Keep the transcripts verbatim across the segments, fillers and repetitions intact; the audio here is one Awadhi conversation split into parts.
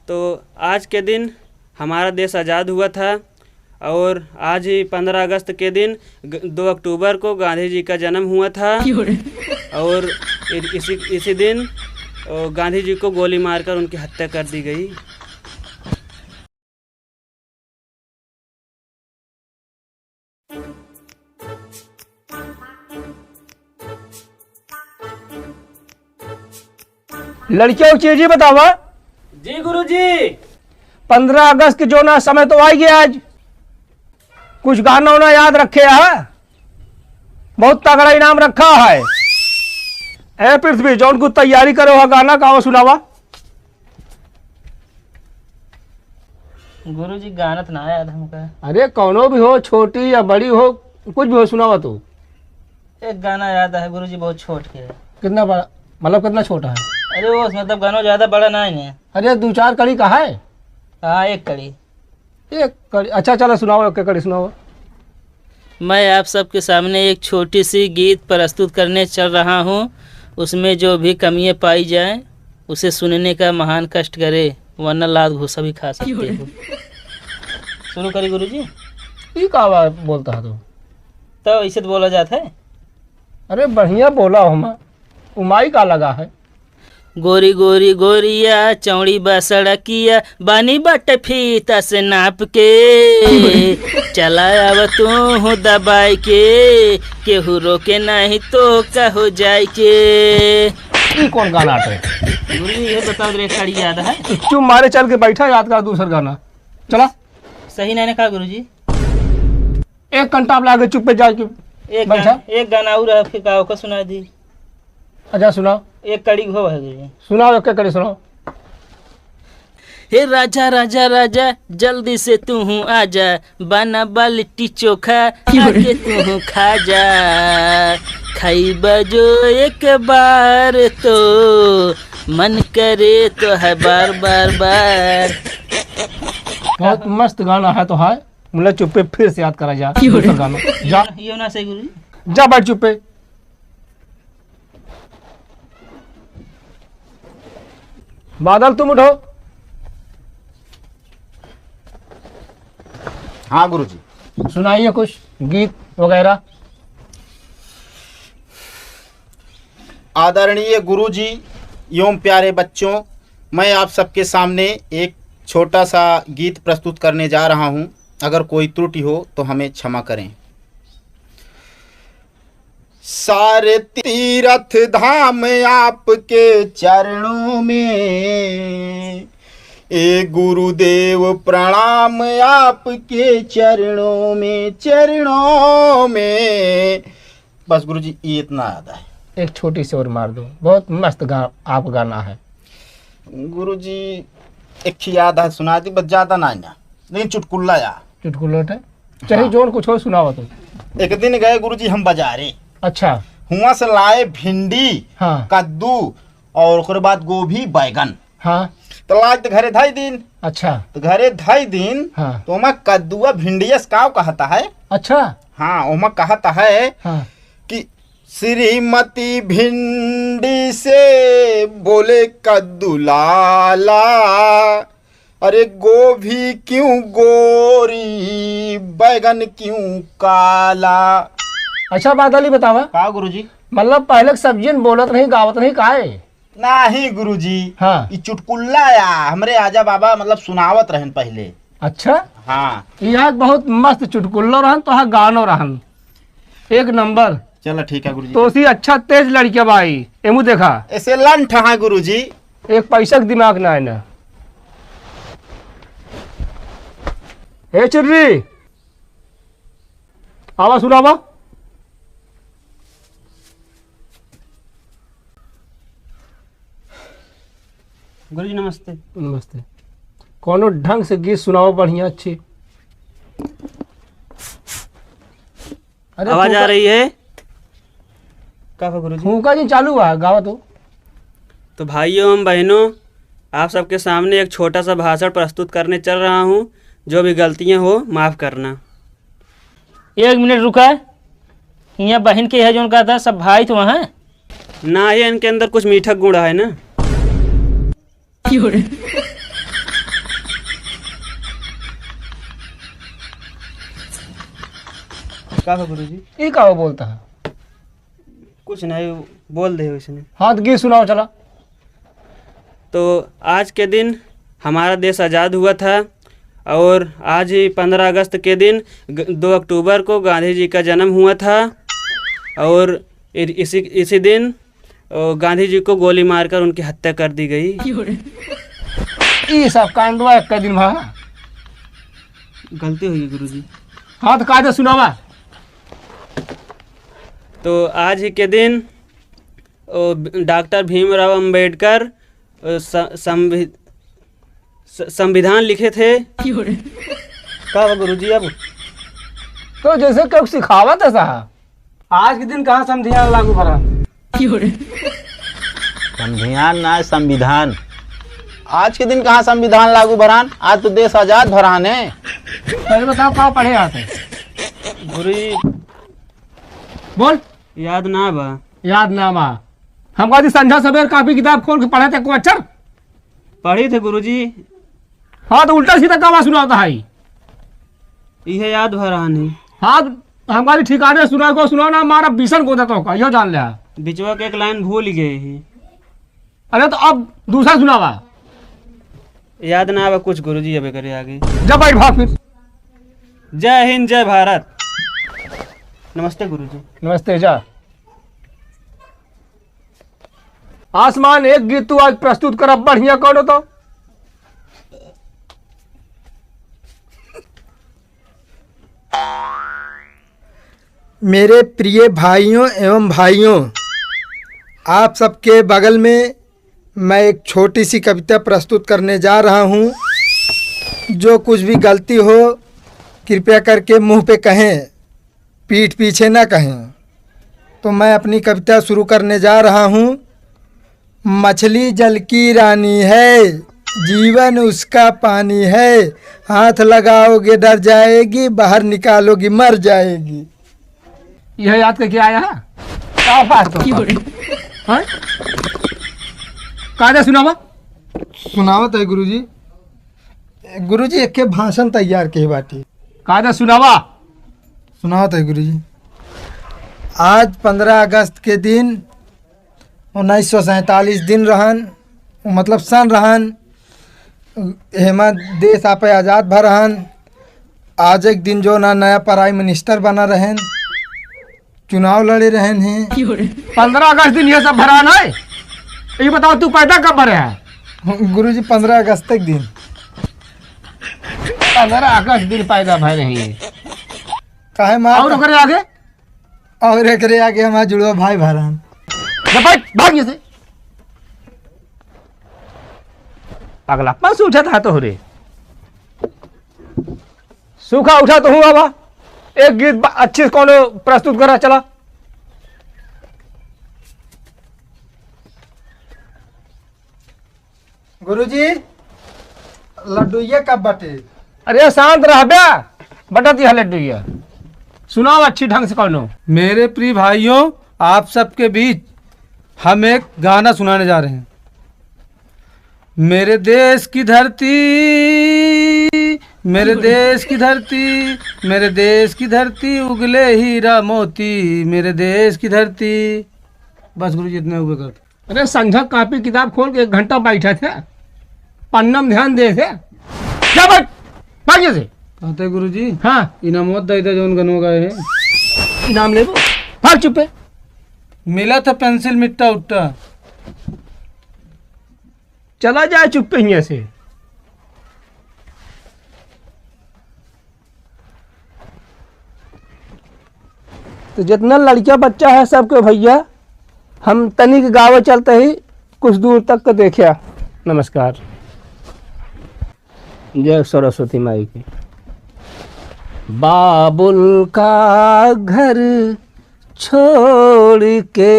तो आज के दिन हमारा देश आज़ाद हुआ था और आज ही पन्द्रह अगस्त के दिन ग-, दो अक्टूबर को गांधी जी का जन्म हुआ था। क्यों रे? और इ-, इसी, इसी दिन, ओ, गांधी जी को गोली मारकर उनकी हत्या कर दी गई। लड़कियों, एक चीज ही बतावा। जी गुरुजी। पन्द्रह अगस्त के जो ना समय तो आई गया आज, कुछ गाना वाना याद रखे हा, बहुत तगड़ा इनाम रखा है। ए पृथ्वी, जौन कुछ तैयारी करो हा गाना का, वो सुनावा। गुरुजी, गाना तो ना याद हमका। अरे, कौनो भी हो, छोटी या बड़ी हो, कुछ भी हो, सुनावा तू। एक गाना याद है गुरुजी, बहुत छोट के है। कितना बड़ा, मतलब, कितना छोटा है? अरे, वो, मतलब, गाना ज्यादा बड़ा ना है। अरे, दो चार कड़ी का है। हाँ, एक कड़ी। एक कड़ी, अच्छा, चलो, सुनाओ, एक कड़ी सुनाओ। मैं आप सबके सामने एक छोटी सी गीत प्रस्तुत करने चल रहा हूँ। उसमें जो भी कमियाँ पाई जाए, उसे सुनने का महान कष्ट करे, वरना लात घूसा भी खा सकते हो। शुरू करी गुरुजी। ई का बा-, बोलता है तू? तो ऐसे तो बोला जाता है। अरे, बढ़िया बोला हो, माँ। उमाई का लगा है। गोरी गोरी गोरिया, चौड़ी बा सड़किया, बानी बाटे फीता से नाप के। चला आव तू हूँ दबाई के, केहू रोके नाही तो का हो जाई के। ई कौन गाना आटे? गुरुजी, ये बताओ, एक कड़ी याद है? चुप मारे, चल के बैठा, याद कर दूसर गाना। चला। सही नहीं ना का गुरुजी? एक घंटा आप लागे चुप्पे जाके एक बैठा। गाना, एक गाना और है, फिर का ओका सुना दी। अच्छा, सुनाओ। एक कड़ी हो है गुरुजी। सुनाओ, एक कड़ी सुनाओ। हे राजा, राजा, राजा, जल्दी से तू हूँ आजा, बना बा लिट्टी चोखा, आके तू हूँ खा जा। खाइबा जो एक बार तो मन करे तो है बार, बार, बार। बहुत मस्त गाना है तो है। मुला चुप्पे फिर से याद करा जा। क्यों रे? दूसरा गाना। जा। यो ना सही गुरुजी। जा बैठ चुप्पे। बादल तुम उठो। हाँ गुरुजी। सुनाइए कुछ गीत वगैरह। आदरणीय गुरुजी एवं प्यारे बच्चों, मैं आप सबके सामने एक छोटा सा गीत प्रस्तुत करने जा रहा हूँ। अगर कोई त्रुटि हो तो हमें क्षमा करें। सारे तीरथ धाम आपके चरणों में, ए गुरुदेव प्रणाम आपके चरणों में, चरणों में। बस गुरुजी, ये इतना याद है। एक छोटी सी और मार दो, बहुत मस्त गा-, आप गाना है। गुरुजी, एक ही याद है, सुना दी, बस ज्यादा ना, ना, लेकिन चुटकुल्ला यार। चुटकुल्ला टे? चाहे हाँ। जोन कुछ हो, सुनावा तुम। एक दिन गए गुरुजी हम बाजारे। अच्छा। हुआं से लाए भिंडी, हाँ। कद्दू और ओकरे बाद गोभी, बैगन। हाँ। तो लाज तो घरे धई दिन। अच्छा। तो घरे धई दिन, हाँ। तो ओमा कद्दुआ भिंडिया से काव कहता है। अच्छा। हाँ, ओमा कहता है हाँ। कि श्रीमती भिंडी से बोले कद्दू लाला, अरे गोभी क्यों गोरी, बैगन क्यों काला। अच्छा बादल, ई बतावा। का गुरुजी? मतलब पहले के सब्जियन बोलत नहीं, गावत नहीं, काहे? नाही गुरुजी, हाँ। ई चुटकुल्ला या हमरे आजा बाबा मतलब सुनावत रहन पहले। अच्छा? हाँ। यहाँ बहुत मस्त चुटकुल्लो रहन, तो हाँ गानो रहन। एक नंबर। चलो ठीक है गुरुजी। तो उसी अच्छा तेज लड़किया बाई, एमू देखा। ऐसे लंठ हाँ गुरुजी। एक पैसा के दिमाग ना है ना। ए चुर्री, आवा सुनावा। गुरुजी नमस्ते। नमस्ते। कौनो ढंग से गीत सुनाओ बढ़िया अच्छी। अरे आवाज आ फूका रही है? का हो गुरुजी? फूका जी चालू हुआ, गावा तो। तो भाइयों एवं बहनों, आप सबके सामने एक छोटा सा भाषण प्रस्तुत करने चल रहा हूँ। जो भी गलतियाँ हो, माफ़ करना। एक मिनट रुका। हियाँ बहिन के है जौन कहता, सब भाई तो वहाँ। ना ही इनके अंदर कुछ मीठा गुण है ना। क्यों रे? का हो गुरुजी? ई का हो बोलता है? कुछ नहीं, बोल दे वैसने। हाँ, तो गीत सुनाओ, चला। तो आज के दिन हमारा देश आज़ाद हुआ था और आज ही पन्द्रह अगस्त के दिन, ग-, दो अक्टूबर को गांधी जी का जन्म हुआ था और इ-, इसी, इसी दिन, ओ, गांधी जी को गोली मारकर उनकी हत्या कर दी गई। ई सब कांडवा एक दिन भा। गलती हुई गुरुजी। हाँ, तो कायदे सुनावा। तो आज ही के दिन, ओ, डॉक्टर भीमराव अंबेडकर, ओ, स-, संवि-, स-, संविधान लिखे थे। का बा गुरुजी अब? तो जैसे केहू सिखावत है साहब। आज के दिन कहाँ संविधान लागू भरा? संविधान ना, संविधान। आज के दिन कहाँ संविधान लागू भरान? आज तो देश आजाद भरान है। पहले बताओ, कहाँ पढ़े आते? गुरुजी, बोल। याद ना बा। याद ना बा। हमका दी संझा सबेर कापी किताब खोल के पढ़े थे को अक्षर? पढ़ी थे गुरुजी। हाँ, तो उल्टा सीधा कावा सुनाता है। इहे याद भरान है। हाँ, तो हमका दी ठिकाने सुना को सुना ना, मारा बीसन को देता का, यो जान लिया। बिचवा के एक लाइन भूल गए ही। अरे, तो अब दूसरा सुनावा। याद ना आवा कुछ गुरुजी, अबे करे आगे। जा बैठ भाग फिर। जय हिंद, जय भारत। नमस्ते गुरुजी। नमस्ते, जा। आसमान, एक गीत तू आज प्रस्तुत कर, बढ़िया कौन हो तो? मेरे प्रिय भाइयों एवं भाइयों, आप सबके बगल में मैं एक छोटी सी कविता प्रस्तुत करने जा रहा हूँ। जो कुछ भी गलती हो, कृपया करके मुँह पे कहें, पीठ पीछे ना कहें। तो मैं अपनी कविता शुरू करने जा रहा हूँ। मछली जल की रानी है, जीवन उसका पानी है, हाथ लगाओगे डर जाएगी, बाहर निकालोगी मर जाएगी। यह याद करके आया है? का बात हो? हाँ? कायदा सुनावा? सुनावत है गुरुजी। गुरुजी, एक के भाषण तैयार के बाटी। कायदा सुनावा? सुनावत है गुरुजी। आज पन्द्रह अगस्त के दिन उन्नीस सौ सैंतालीस दिन रहन, मतलब सन रहन, हेमा देश आपे आजाद भा रहन। आज एक दिन जो ना नया प्राइम मिनिस्टर बना रहन, चुनाव लड़े रहन हैं। पन्द्रह अगस्त दिन ये सब भरान है? ये बताओ, तू पैदा कब भरे है? गुरुजी, पन्द्रह अगस्त के दिन। पन्द्रह अगस्त दिन पैदा भरे हैं। काहे मार और ओकरे आगे? और एकरे आगे हमार जुड़वा भाई भरान। जा बैठ, भाग यहाँ से। पगला, पाँव से उठा था तोहरे। सूखा उठा तो हूँ बाबा। एक गीत बा-, अच्छी से कौनो प्रस्तुत करा, चला। गुरुजी, लड्डुइया कब बटे? अरे शांत रह बे, बटत यह लड्डुइया। सुनाओ अच्छी ढंग से कौनो। मेरे प्रिय भाइयों, आप सबके बीच हम एक गाना सुनाने जा रहे हैं। मेरे देश की धरती, मेरे देश की धरती, मेरे देश की धरती, उगले हीरा मोती, मेरे देश की धरती। बस गुरुजी, इतने हुए कर। अरे संझा कापी किताब खोल के एक घंटा बैठा थे, पन्ना में ध्यान दे थे। जा बैठ, भाग यहाँ से। कहते गुरुजी, हाँ। इनामत दे दे जौन गनो गए हैं। इनाम लेबो? भाग चुप्पे। मिला था पेंसिल मिट्टा उट्टा। चला जाए चुप्पे हियाँ से। तो जितना लड़किया बच्चा है सबके भैया, हम तनिक गावे चलते ही कुछ दूर तक के देखिया। नमस्कार। जय सरस्वती माई की। बाबुल का घर छोड़ के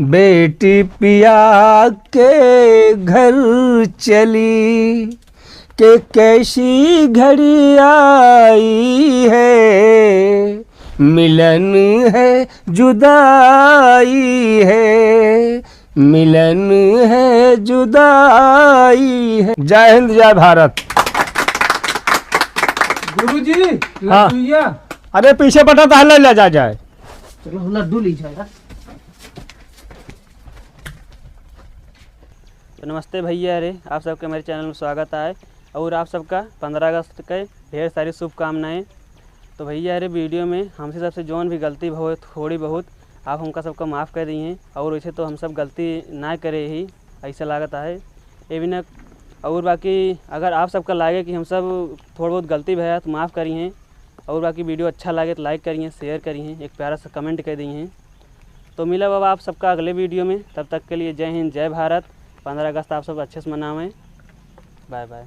बेटी पिया के घर चली, के कैसी घड़ी आई है, मिलन है जुदाई है, मिलन है जुदाई है। जय हिंद, जय भारत। गुरुजी, हाँ। लड्डुइया। अरे पीछे बटा तो हल्ला ले जा जाए। चलो लड्डू ली जाएगा। तो नमस्ते भैया रे, आप सबके हमारे चैनल में स्वागत है और आप सबका पन्द्रह अगस्त के ढेर सारी शुभकामनाएं। तो भैया रे, वीडियो में हमसे सबसे जौन भी गलती भवे थोड़ी बहुत, आप हमका सबका माफ़ कर दिए और वैसे तो हम सब गलती ना करे ही, ऐसा लागत है। ये भी ना, और बाकी अगर आप सबका लागे कि हम सब थोड़ा बहुत गलती भया तो माफ़ करिए। और बाकी वीडियो अच्छा लागे तो लाइक करिए, शेयर करिए, एक प्यारा सा कमेंट कर दिए। तो मिलब अब आप सबका अगले वीडियो में, तब तक के लिए जय हिंद, जय भारत। पन्द्रह अगस्त आप सब अच्छे से मनावें। बाय बाय।